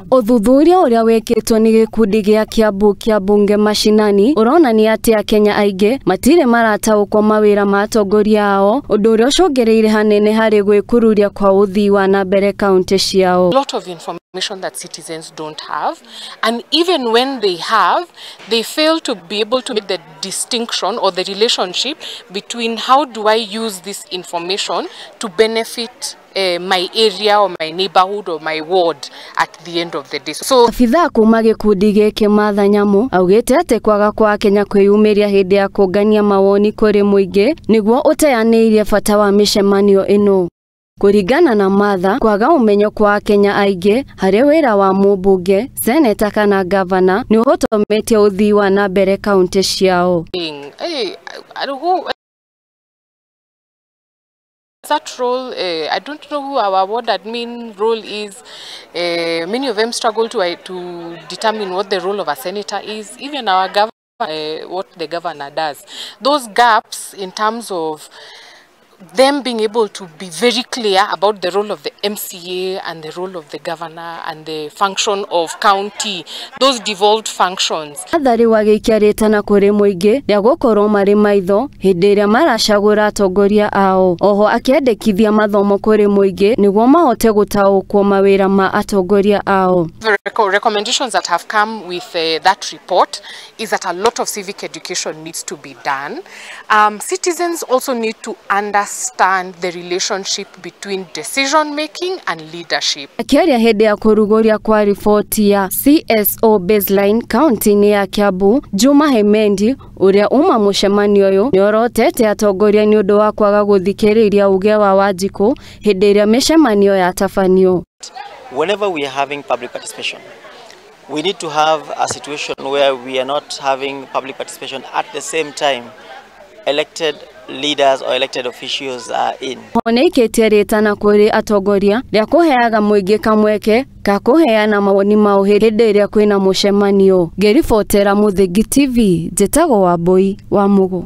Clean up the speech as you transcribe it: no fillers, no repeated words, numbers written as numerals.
Ũthuthuria ũrĩa wĩkĩtwo nĩ gĩkundi gĩa Kiambu kĩa Bunge Mashinani ũronania atĩ Akenya aingĩ matirĩ marataũkwo mawĩra ma atongoria ao, ũndũ ũrĩa ũcũngĩrĩirie hanene harĩ gwĩkururia kwa ũthii wa na mbere kaunti ciao. A lot of information that citizens don't have, and even when they have, they fail to be able to make the distinction or the relationship between how do I use this information to benefit my area or my neighborhood or my ward at the end of the day. So Abithaa kuma gĩkundi gĩkĩ Martha Nyamu augĩte atĩ kwaga kwa Akenya kwĩyumĩria hĩndĩ ya kũngania mawoni kũrĩ mũingĩ nĩguo ũteanĩirie bata wa mĩcemanio ĩno. Kũringana na Martha, kwaga ũmenyo kwa Akenya aingĩ harĩ wĩra wa mũmbunge, seneta kana gavana nĩ ũhotometie ũthii wa na mbere kaunti ciao. Hey, I don't know that role, I don't know who our ward admin role is. Many of them struggle to determine what the role of a senator is, even our governor, what the governor does. Those gaps in terms of them being able to be very clear about the role of the MCA and the role of the governor and the function of county, those devolved functions. Athari wagĩikia rĩtana kũrĩ mũingĩ rĩa gũkorwo marĩ maitho hĩndĩ ĩrĩa maracagũra atongoria ao. Oho akĩendekithia mathomo kũrĩ mũingĩ nĩguo mahote gũtaũkwo mawĩra ma atongoria ao. The recommendations that have come with that report is that a lot of civic education needs to be done. Citizens also need to understand the relationship between decision making and leadership. Akĩaria hĩndĩ ya kũrugũria kwa riboti ya CSO baseline kaunti-inĩ ya Kiambu, Juma Hemendi ũrĩa uma mũcemanio ũyũ nĩorotete atongoria nĩ ũndũ wa kwaga gũthikĩrĩria uge wa Wanjikũ hĩndĩ ĩrĩa mĩcemanio yatabanio. Whenever we are having public participation, we need to have a situation where we are not having public participation at the same time elected leaders or elected officials are in. Nĩikĩtie rĩtana kũrĩ atongoria rĩa kũheaga mũingĩ kamweke ka kũheana mawoni mao hĩndĩ ĩrĩa kwĩna mũcemanio. Ngĩribotera Mũthingi TV, njĩtagwo Wambui wa Mũgũ.